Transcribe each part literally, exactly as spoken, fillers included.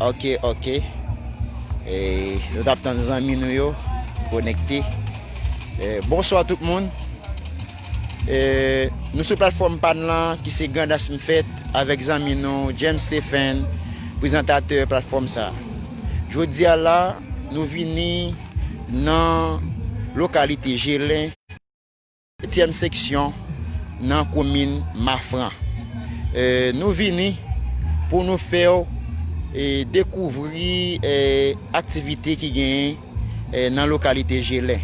Ok, ok. E, nou t ap tann zanmi nou yo konekte. E, bonswa tout moun. E, nou sou platfòm pa n lan ki se Grandans M Fèt avèk zanmi nou James Stephen, prezantatè platfòm sa. Jodi a la, nou vini nan lokalite Jelen, setyèm seksyon nan komin Mafran. E, nou vini pou nou fè w, e, dekouvri, e, aktivite ki genyen, e, nan lokalite Jelen.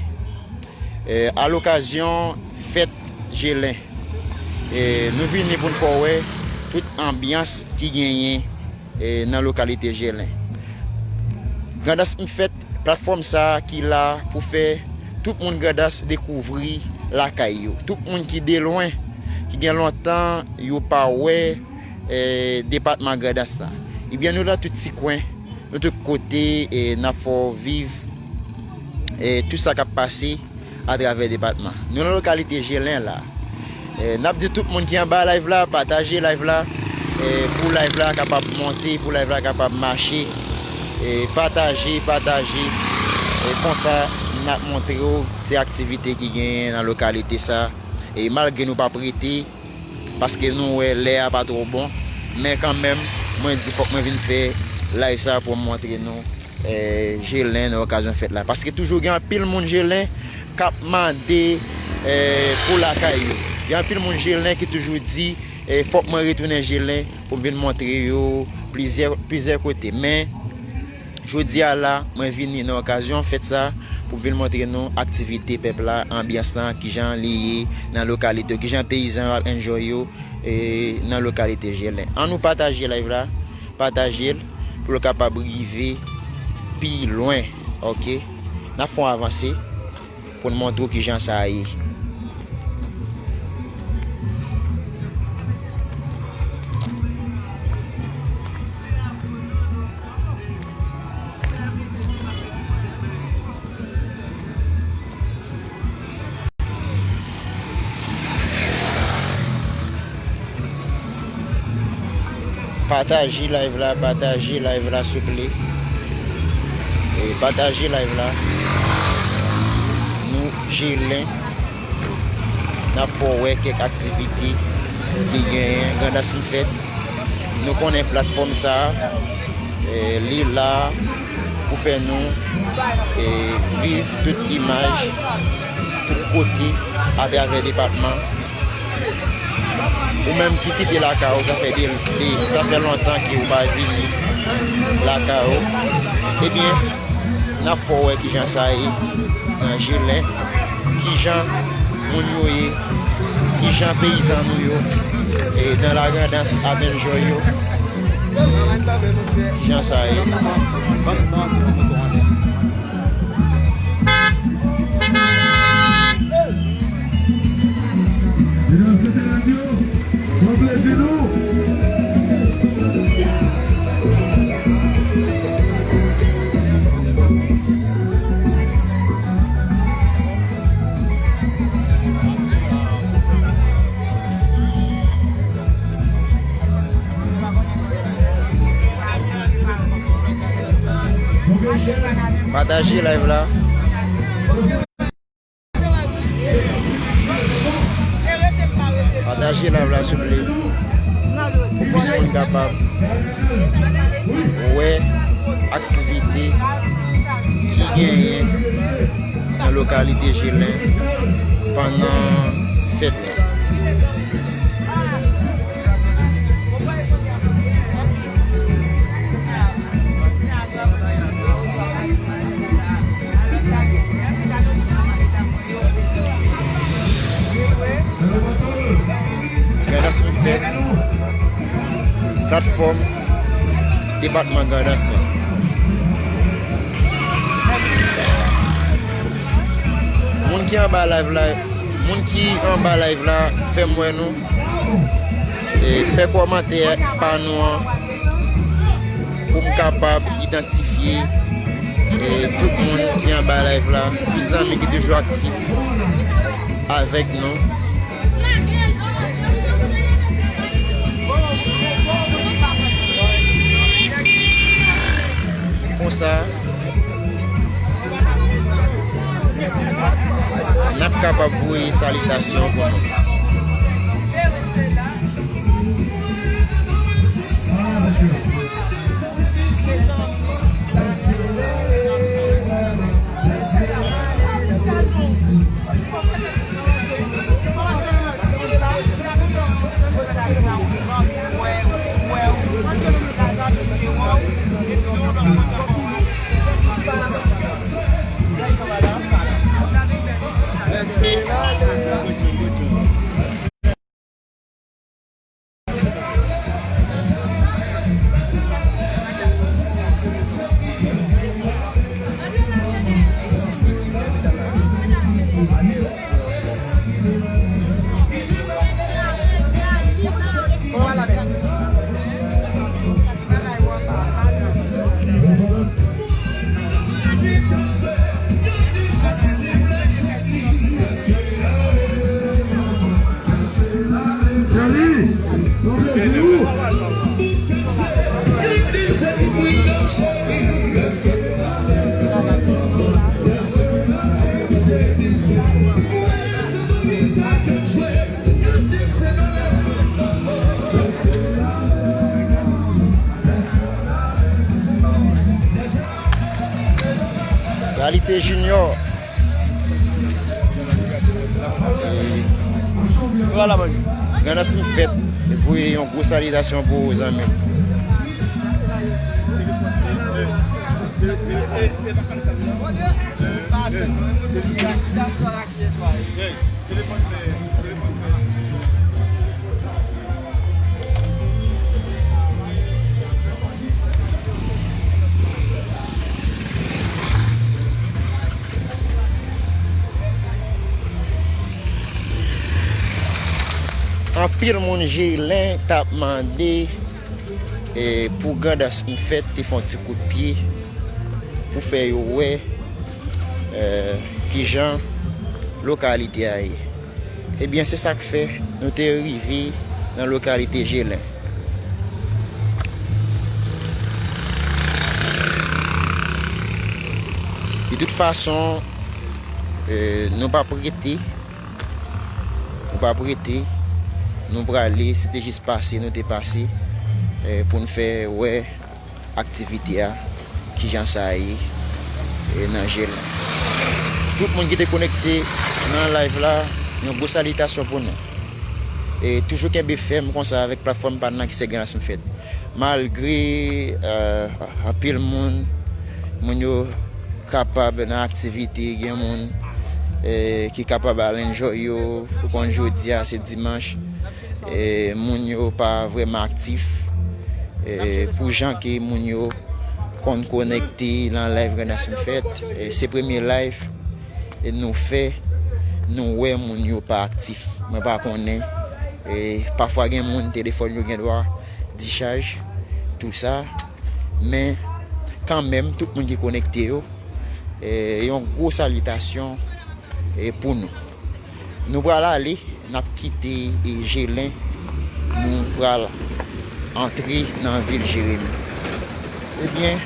E, alokazyon fèt Jelen. E, nou vini pou n fè w wè tout anbyans ki genyen, e, nan lokalite Jelen. Grandans M Fèt, platfòm sa ki la pou fè tout moun Grandans dekouvri lakay yo. Tout moun ki de lwen, ki gen lontan yo pa wè, e, depatman Grandans la. Ebyen, nou nan tout ti kwen, nou tout kote, e, n ap fè w viv, e, tout sa k ap pase atravè depatman. Nou nan lokalite Jelen la. E, n ap di tout moun ki anba live la, pataje live la, e, pou live la kapab monte, pou live la kapab mache. E, pataje, pataje. E, konsa, n ap montre w se aktivite ki genyen nan lokalite sa. E, malgre nou p ap rete, paske nou wè lè a pa twò bon, men kanmenm, mwen di fòk mwen vin fè live sa pou m montre nou, e, Jelen nan okazyon fèt la. Paske toujou gen anpil moun Jelen k ap mande, e, pou lakay yo. Gen anpil moun Jelen ki toujou di, e, fòk mwen retounen Jelen pou m vin montre yo plizyè, plizyè kote. Men, jodi a la, mwen vini nan okazyon fèt sa pou vin montre nou aktivite pèp la, anbyans lan, kijan li ye nan lokalite yo, kijan peyizan yo ap enjoy yo, e, nan lokalite Jelen. Ann nou pataje live la, pataje l pou l kapab rive pi lwen, ok? N ap fè w avanse pou n montre w kijan sa ye. Pataje live la, pataje live la, souple. E pataje live la. Nou Jelen. N ap fè w wè kèk aktivite ki genyen, Grandans M Fèt. Nou konnen platfòm sa a, e, li la pou fè nou, e, viv tout imaj, tout kote atravè depatman. Ou menm ki kite lakay ou, sa fè de, de, sa fè lontan ke ou pa vini lakay ou. Ebyen, n ap fè w wè kijan sa ye nan Jelen, kijan moun yo ye, kijan peyizan nou yo, e, dans la grandans ap enjoy yo, kijan sa ye. Mesdames et messieurs, bon plaisir nous. Pataje live la. Pataje live la, souple. Pou plis moun kapab wè aktivite ki genyen nan lokalite Jelen pandan fèt la. Grandans M Fèt, platfòm depatman Grandans lan. Moun ki anba live la, moun ki anba live la, fè m wè nou. E fè kòmantè pa nou an pou m kapab idantifye E tout moun ki anba live la, tout zanmi ki toujou aktif avèk nou. Konsa, n ap kapab voye salitasyon pou nou. Kalite Junior. Grandans m fèt, voye yon gwo salitasyon pou ou, zanmi m. Anpil moun Jelen t ap mande, e, pou Grandans m fèt te fè yon ti kout pye pou fè yo wè, e, kijan lokalite a ye. Ebyen, se sa k fè nou te rive nan lokalite Jelen. De tout fason, e, nou p ap rete, nou p ap rete, nou prale, se te jis pase, nou te pase, e, pou n fè wè aktivite a, kijan sa ye, e, nan Jelen. Tout moun ki te konekte nan live la, yon gwo salitasyon pou nou. E toujou kenbe fèm konsa avèk platfòm pa n nan ki se Grandans m fèt. Malgre, e, anpil moun, moun yo kapab nan aktivite, gen moun, e, ki kapab al enjoy yo, ou konn jodi a se dimanch, e, moun yo pa vrèman aktif, e, pou jan ke moun yo konn konekte nan live Grandans m fèt, e, se premye live, e, nou fè, nou wè moun yo pa aktif. Mwen pa konnen, e, pafwa gen moun telefòn yo gen dwa dichaj, tou sa, men kanmenm tout moun ki konekte yo, e, yon gwo salitasyon, e, pou nou. Nou pral ale, n ap kite, e, Jelen, nou pral antre nan vil Jeremi. Ebyen,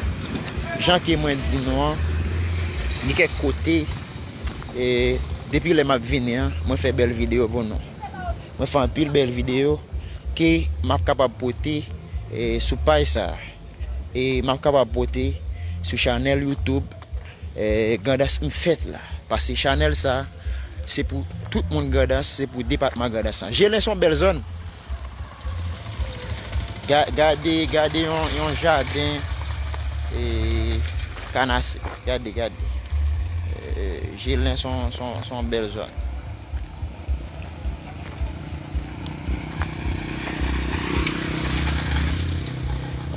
jan ke mwen di nou an, gen kèk kote, e, depi lè m ap vini an, mwen fè bèl videyo pou nou. Mwen fè anpil bèl videyo ke m ap kapab pote, e, sou paj sa a. E m ap kapab pote sou chanèl YouTube, e, Grandans m fèt la. Paske chanèl sa, se pou tout moun Grandans, se pou depatman Grandans lan. Jelen se yon bèl zòn. Ga-, gade, gade yon, yon jaden, e, kanase. Gade, gade. E, Jelen se yon, se yon, se yon bèl zòn.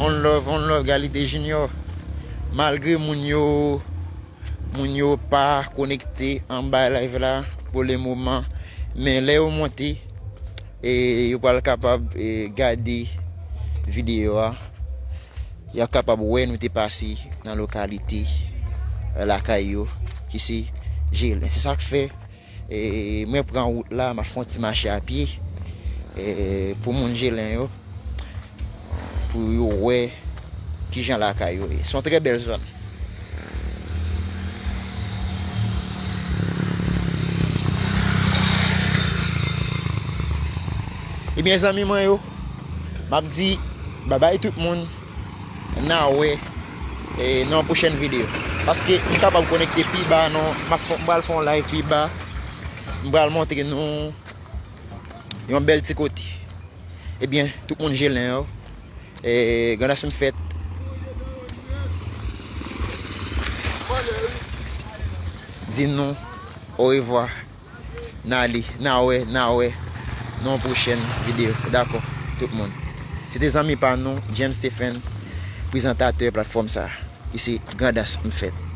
On love, on love, Kalite Junior. Malgre moun yo, moun yo pa konekte anba live la pou le moman, men lè yo monte, e, yo pral kapab, e, gade videyo a. Y ap kapab wè nou te pase nan lokalite lakay yo ki se Jelen. Se sa k fè, e, mwen pran wout la, m ap fè yon ti mache a pye, e, pou moun Jelen yo, pou yo wè kijan lakay yo ye. Se yon trè bèl zòn. Ebyen, zanmi mwen yo, m ap di babay tout moun. N a wè, e, nan yon pwochèn videyo. Paske m kapab konekte pi ba, non, m ap fè, m pral fè yon live pi ba. M pral montre nou yon bèl ti kote. Ebyen, tout moun Jelen yo, e, Grandans m fèt. Di nou orevwa. N a li, n a wè, n a wè nan yon pwochèn videyo. Dakò, tout moun. Se te zanmi pa nou, James Stephen, prezantatè platfòm sa. Isi, Grandans m fèt.